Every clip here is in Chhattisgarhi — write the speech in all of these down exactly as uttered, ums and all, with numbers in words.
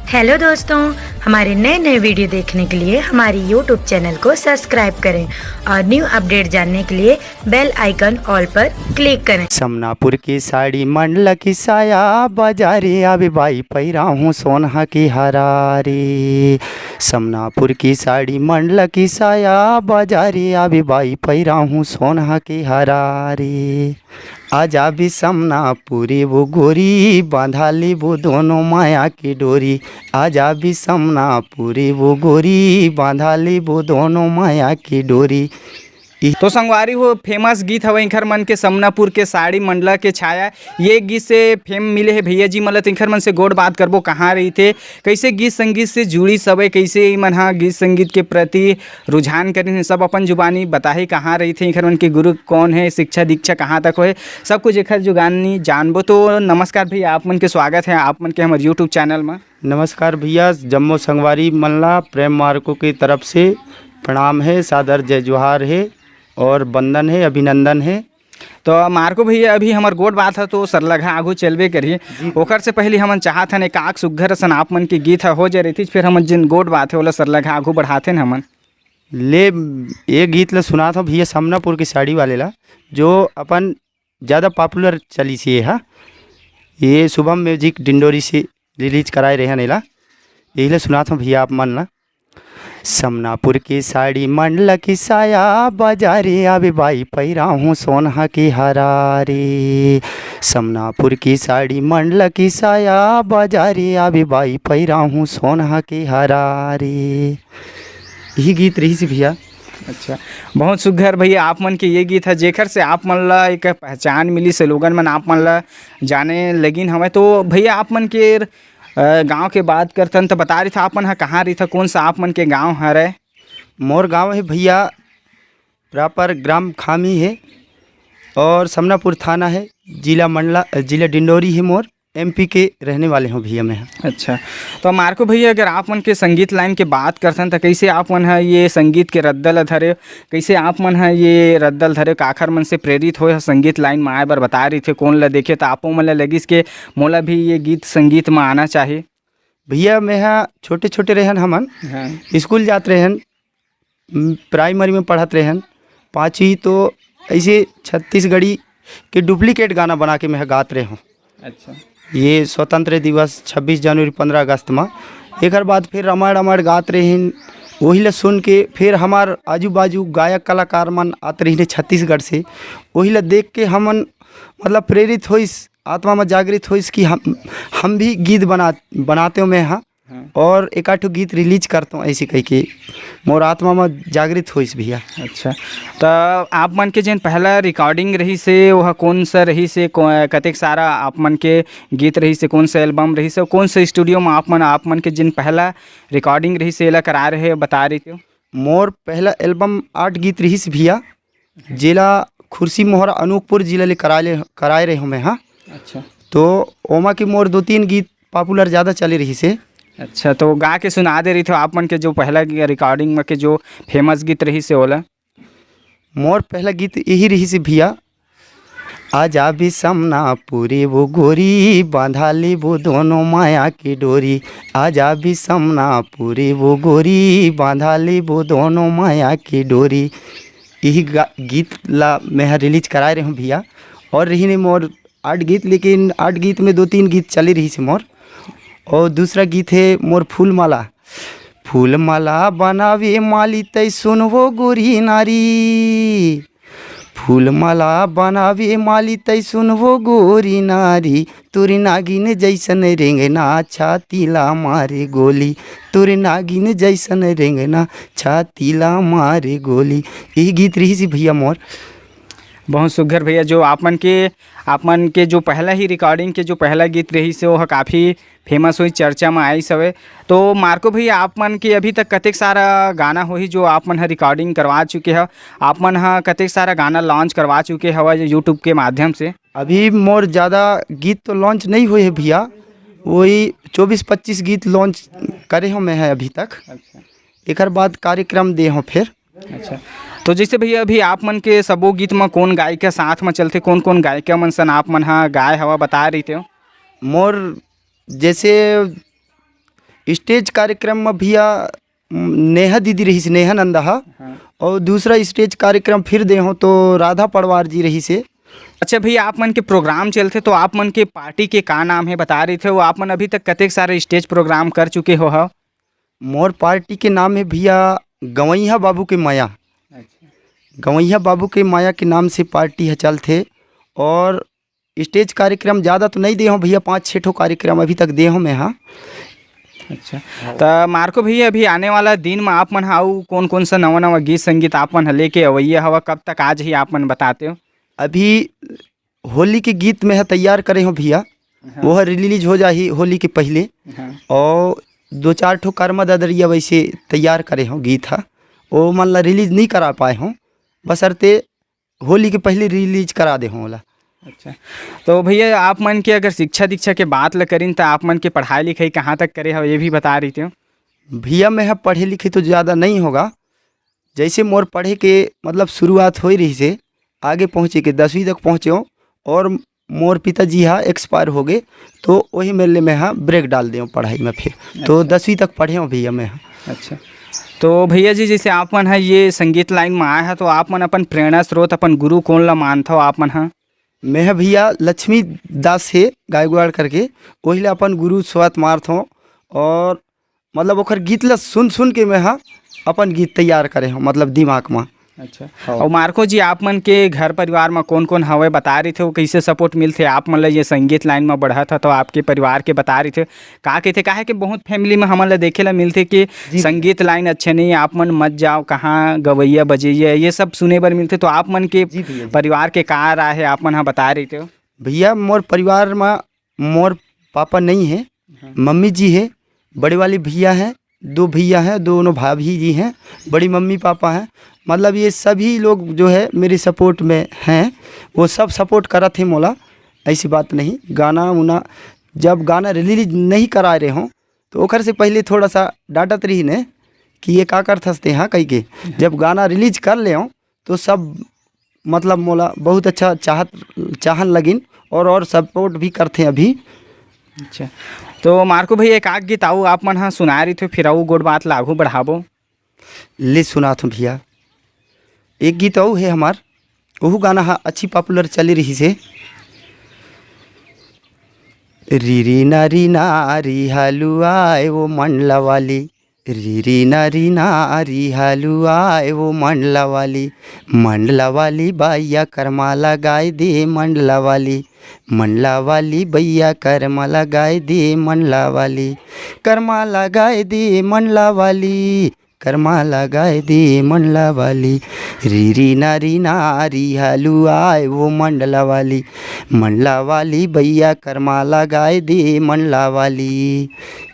हेलो दोस्तों, हमारे नए नए वीडियो देखने के लिए हमारे यूट्यूब चैनल को सब्सक्राइब करें और न्यू अपडेट जानने के लिए बेल आइकन ऑल पर क्लिक करें। समनापुर की साड़ी मंडला की साया, बाजारे आवे बाई पैराहूँ सोनहा की हरारी। समनापुर की साड़ी मंडला की साया, बाजारे आवे बाई पैराहूँ सोनहा की हरारी। आजा भी समनापुरी वो गोरी, बांधा लेबो दोनों माया की डोरी। आजा भी समनापुरी वो गोरी, बांधा लेबो दोनों माया की डोरी। तो संगवारी हो, फेमस गीत हवे इंखर मन के, समनापुर के साड़ी मंडला के छाया। ये गीत से फेम मिले हे भैया जी मन ल। तो इंखर मन से गोठ बात करबो, कहाँ रहिथे, कैसे गीत संगीत से जुड़ी सबे, कैसे ई मन ह गीत संगीत के प्रति रुझान करिन हे, सब अपन जुबानी बताही। कहाँ रहिथे, इंखर मन के गुरु कौन हे, शिक्षा दीक्षा कहाँ तक होए, सब कुछ एखर जुगानी जानबो। तो नमस्कार भैया, आप मन के स्वागत है आप मन के हमर यूट्यूब चैनल में। नमस्कार भैया, जम्मो संगवारी मन ला प्रेम मार्को की तरफ से प्रणाम है, सादर जय जोहार है और वंदन है, अभिनंदन है। तो मार्को भैया, अभी हमर गोठ बात ह तो सरलघा आघू चलबे करही। जी। ओकर से पहले हमन चाहत हन एक आक सुग्घर असन आप मन के गीत ह हो जाए रहितिस, फिर हमन जिन गोठ बात है ओला सरलघा आघू बढ़ाथन हमन। ले, ये गीत ला सुनात हूँ भैया, समनापुर की साड़ी वाले ला, जो अपन ज़्यादा पॉपुलर चलिस ये हा। ये शुभम म्यूजिक डिंडोरी से रिलीज कराए रहे हन एला, यही ला सुनात हूँ भैया आप मन ला। समनापुर की साड़ी मंडला की साया, बाजारे आवे बाई पैराहूँ सोनहा की हरारी। समनापुर की साड़ी मंडला की साया, बाजारे आवे बाई पैराहूँ सोनहा की हरारी। यही गीत रहिस भैया। अच्छा, बहुत सुघर भैया, आप मन के ये गीत है जेखर से आप मन ला एक पहचान मिलिस हे, लोगन मन आप मन ला जाने लगिन हवय। तो भैया, आप मन के अ, गांव के बात करथन त बता रही था, आप मन ह कहाँ रही था, कौन सा आप मन के गांव हरे? मोर गांव है भैया, प्रॉपर ग्राम खामी है और समनापुर थाना है, जिला मंडला, जिला डिंडोरी है मोर। एमपी के रहने वाले हूँ भैया मैं। अच्छा, तो मार्को भैया, अगर आप मन के संगीत लाइन के बात करथन त कैसे आप मन ह ये संगीत के रद्दा ल धरे, कैसे आप मन ह ये रद्दा ल धरे, काखर मन से प्रेरित होए ह संगीत लाइन में आए बर? बता रही थे कौन ला देखे त आपो मन ला लगिस के मोला भी ये गीत संगीत में आना चाहिए। भैया, मैं हा छोटे छोटे रहन, हमन हाँ। स्कूल जात रहन, म, प्राइमरी में पढ़त रहन, पाँचवीं तो ऐसे छत्तीसगढ़ी के डुप्लीकेट गाना बना के मैं हा गात रहे हूँ। अच्छा। ये स्वतंत्र दिवस, छब्बीस जनवरी, पन्द्रह अगस्त में। एकर बाद फिर रामायण रामायण गात रहिन, वही ला सुन के फिर हमार आजू बाजू गायक कलाकार मन आत रहिन छत्तीसगढ़ से, वही ला देख के हमन मतलब प्रेरित होइस, आत्मा में जागृत होइस कि हम हम भी गीत बना बनाते हो मैं, हाँ। हाँ। और एक आध ठो गीत रिलीज करता हूँ ऐसे कह के मोर आत्मा में जागृत होइस भैया। अच्छा, तो आप मन के जेन पहला रिकॉर्डिंग रही से, वह कौन सा रही से, को-, कतेक सारा आप मन के गीत रही से, कौन सा एल्बम रही से, कौन सा स्टूडियो में आप मन, आप मन के जेन पहला रिकॉर्डिंग रही से, एला करा रहे, बता रही थे? मोर पहला एल्बम आठ गीत रही से भैया, जेला खुर्सी मोहरा अनूपपुर जिला ले कराए ले, कराए रहे हूँ मैं, हाँ। अच्छा। तो ओमा के मोर दो तीन गीत पॉपुलर ज़्यादा चले रही से। अच्छा, तो गा के सुना दे रही थे आप मन के जो पहला रिकॉर्डिंग में के जो फेमस गीत रही से ओला। मोर पहला गीत यही रही से भैया, आजा भी समनापुरी वो गोरी, बांधा लेबो दोनों माया की डोरी। आजा भी समनापुरी वो गोरी, बांधा लेबो दोनों माया की डोरी। यही गा-, गीत ला मैं हा रिलीज कराए रहे हूँ भैया। और रही नहीं मोर आठ गीत, लेकिन आठ गीत में दो तीन गीत चले रही से मोर। और दूसरा गीत है मोर फूल माला। फूल माला बनावे माली तै सुनवो गोरी नारी, फूल माला बनावे माली तै सुनवो गोरी नारी, तोरे नागिन जैसन रेंगना छाती ला मारे गोली, तोरे नागिन जैसन रेंगना छाती ला मारे गोली। यही गीत रही से भैया मोर। बहुत सुघर भैया, जो आप मन के, आप मन के जो पहला ही रिकॉर्डिंग के जो पहला गीत रही से, वो काफ़ी फेमस हुई, चर्चा में आई सवे। तो मार्को भैया, आप मन के अभी तक कतेक सारा गाना होही जो आप मन ह रिकॉर्डिंग करवा चुके हो, आप मन ह कतेक सारा गाना लॉन्च करवा चुके हव YouTube के माध्यम से? अभी मोर ज़्यादा गीत तो लॉन्च नहीं हुए है भैया, वही चौबीस पच्चीस गीत लॉन्च करे हो मैं है अभी तक। अच्छा। एकर बाद कार्यक्रम दे हो फिर। अच्छा, तो जैसे भैया, अभी आप मन के सबो गीत म कौन गायिका साथ म चलथे, कौन कौन गायिका मन सन आप मन ह गाए हवा, बता रही थे? मोर जैसे स्टेज कार्यक्रम में भैया, म, नेहा दीदी रहिस, नेहा नंदा हा। हाँ। और दूसरा स्टेज कार्यक्रम फिर दे हो तो राधा पड़वार जी रहिस हे। अच्छा भैया, आप मन के प्रोग्राम चलथे तो आप मन के पार्टी के का नाम हे, बता रहे थे वो, आप मन अभी तक कतेक सारे स्टेज प्रोग्राम कर चुके हो? हाँ, मोर पार्टी के नाम हे भैया गवैया बाबू के माया। अच्छा। गवैया बाबू के माया के नाम से पार्टी ह चलथे। और स्टेज कार्यक्रम ज़्यादा तो नहीं दे हो भैया, पाँच छः ठो कार्यक्रम अभी तक दे हो मैं। हाँ। अच्छा, त मार्को भैया, अभी आने वाला दिन में आप मन ह अउ कौन कौन सा नवा नवा गीत संगीत आप मन ह लेके अवैया हवा, कब तक आज ही आप मन बताते हो? अभी होली के गीत मैं ह तैयार करे हो भैया, हाँ। वो ह रिलीज हो जाही होली के पहले। हाँ। और दो चार ठो कर्मा ददरिया वैसे तैयार करे हो गीत ह, वो मन ला रिलीज नहीं करा पाए हो, बसरते होली के पहले रिलीज करा दे हो ओला। अच्छा, तो भैया, आप मन के अगर शिक्षा दीक्षा के बात ल करिन त आप मन के पढ़ाई लिखाई कहाँ तक करे हो, ये भी बता रही थे। भैया, मैं ह पढ़े लिखे तो ज़्यादा नहीं होगा, जैसे मोर पढ़े के मतलब शुरुआत होई रहिस हे, आगे पहुँचे के दसवीं तक पहुँचे हो, और मोर पिताजी हा एक्सपायर हो गए, तो वही मेले में हा ब्रेक डाल दे हो पढ़ाई में फिर। तो अच्छा। दसवीं तक पढ़े हो भैया मैं हा। अच्छा, तो भैया जी, जैसे आप मन हा ये संगीत लाइन में आए हा, तो आप मन अपन प्रेरणा स्रोत, अपन गुरु कौन ला मानथो आप मन हा? मैं हा भैया लक्ष्मी दास हे गायकवाड़ करके, वही ला अपन गुरु स्रोत मानथो। और मतलब ओखर गीत ला सुन सुन के मैं हा अपन गीत तैयार करे हो, मतलब दिमाग में। अच्छा। हाँ। और मार्को जी, आप मन के घर परिवार में कौन कौन हवे, बता रही थे, वो कैसे सपोर्ट मिलथे आप मन ला ये संगीत लाइन में बढ़त ह, तो आपके परिवार के बता रही थे, का कहते, काहे कि बहुत फैमिली में हमन ला देखे ला मिलथे कि जी। संगीत लाइन अच्छे नहीं, आप मन मत जाओ, कहाँ गवैया बजैया, ये सब सुने बर मिलथे, तो आप मन के जी भैया जी। परिवार के का राय है, आप मन हा बता रही थे। भैया, मोर परिवार में मोर पापा नहीं है, हाँ। मम्मी जी है, बड़े वाली भैया है, दो भैया हैं, दोनों भाभी जी हैं, बड़ी मम्मी पापा हैं, मतलब ये सभी लोग जो है मेरी सपोर्ट में हैं, वो सब सपोर्ट करत हैं मोला। ऐसी बात नहीं, गाना उना जब गाना रिलीज नहीं करा रहे हों तो ओकर से पहले थोड़ा सा डांटत रही ने कि ये का करथस ते हाँ कह के। जब गाना रिलीज कर ले तो सब मतलब मोला बहुत अच्छा चाहत चाहन लगिन और और सपोर्ट भी करथे अभी। अच्छा, तो मार्को भैया, एक आग गीत आऊ आप मन हा सुना रही थे, फिर आऊ गोठ बात ला आघू बढ़ाबो। ले सुनात हूँ भैया, एक गीत आऊ है हमार, ओहू गाना हा अच्छी पॉपुलर चली रही से। री री ना री ना री हालू आए वो मंडला वाली, री री ना री ना री हालू आए वो मंडला वाली, मंडला वाली बाइया करमा लगाए दे मंडला वाली, मंडला वाली बइया करमा लगाए दे मंडला वाली, करमा लगाए दे मंडला वाली, करमा लगाए दे मंडला वाली, री री ना री ना री हालू आए वो मंडला वाली, मंडला वाली बइया करमा लगाए दे मंडला वाली।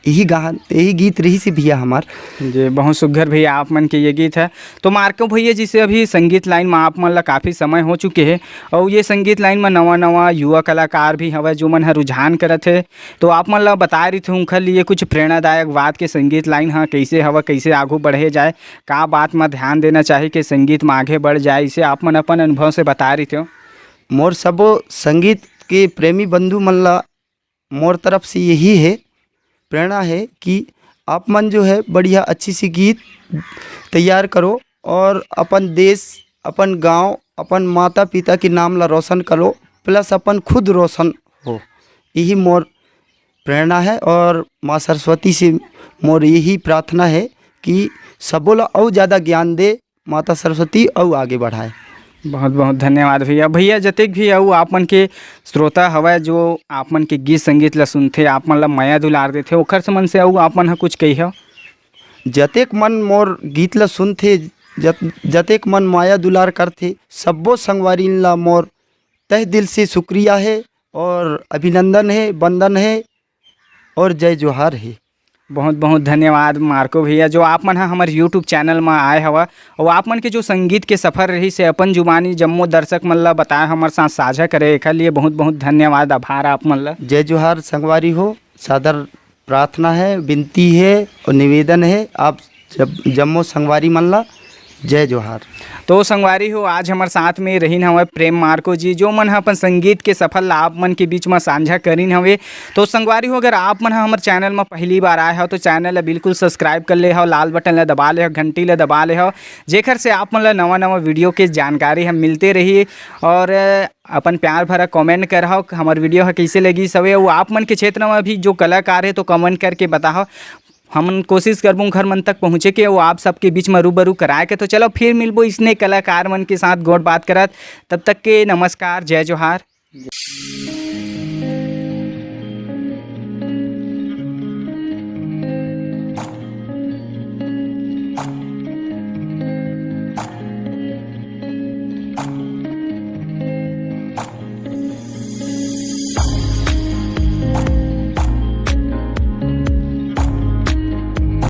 यही गान, यही गीत रही से भैया हमार। जी, बहुत सुघर भैया आप मन के ये गीत है। तो मार्को भैया, जैसे अभी संगीत लाइन में आप मन ला काफ़ी समय हो चुके है और ये संगीत लाइन में नवा नवा युवा कलाकार भी हवय जो मन ह रुझान करत है, तो आप मन ला बताए रहिथे उनखर लिए कुछ प्रेरणादायक बात के संगीत लाइन ह कैसे हवय, कैसे आगू बढ़े जाए, का बात म ध्यान देना चाही कि संगीत म आगे बढ़ जाए, इसे आप मन अपन अनुभव से बताए रहिथे। मोर सबो संगीत के प्रेमी बंधु मन ला मोर तरफ से यही है, प्रेरणा है कि आप मन जो है बढ़िया अच्छी सी गीत तैयार करो और अपन देश, अपन गांव, अपन माता पिता के नाम ला रोशन करो, प्लस अपन खुद रोशन हो। यही मोर प्रेरणा है और माँ सरस्वती से मोर यही प्रार्थना है कि सबो ला अउ ज़्यादा ज्ञान दे माता सरस्वती अउ आगे बढ़ाए। बहुत बहुत धन्यवाद भैया। भैया, जतेक भी अउ आप मन के श्रोता हवय जो आप मन के गीत संगीत ला सुनथे, आप मन ला मया दुलार देथे, ओखर से मन से अउ आप मन ह कुछ कहियो? जतेक मन मोर गीत ला सुनथे, जत-, जतेक मन माया दुलार करथे, सब्बो संगवारी ला मोर तहे दिल से शुक्रिया है और अभिनंदन है, वंदन है और जय जोहार है। बहुत बहुत धन्यवाद मार्को भैया, जो आप मन ह हमर YouTube चैनल म आए हवा और आप मन के जो संगीत के सफर रही से अपन जुबानी जम्मो दर्शक मन ला बताए, हमर साथ साझा करे, एखर लिए बहुत बहुत धन्यवाद, आभार आप मन ला। जय जोहार संगवारी हो, सादर प्रार्थना है, विनती है और निवेदन है आप जब जम्मो संगवारी मन ला जय जोहार। तो संगवारी हो, आज हमर साथ में रहिन हवय प्रेम मार्को जी, जो मन ह अपन संगीत के सफर ला आप मन के बीच म साझा करिन हवे। तो संगवारी हो, अगर आप मन ह हमर चैनल म पहली बार आए हव, तो चैनल ला बिल्कुल सब्सक्राइब कर ले हव, लाल बटन ला दबा ले हव, घंटी ला दबा ले हव, जेखर से आप मन ला नवा-नवा वीडियो के जानकारी ह मिलते रही। और अपन प्यार भरा कमेंट करहव, हमर वीडियो ह कइसे लगिस हवे, अउ आप मन के क्षेत्र म भी जो कलाकार हे, तो कमेंट करके बताहव। हमन कोशिश करबो घर मन तक पहुँचे के, अउ आप सबके बीच म रूबरू कराए के। तो चलो, फिर मिलबो इसने कलाकार मन के साथ गोठ बात करत। तब तक के नमस्कार, जय जोहार।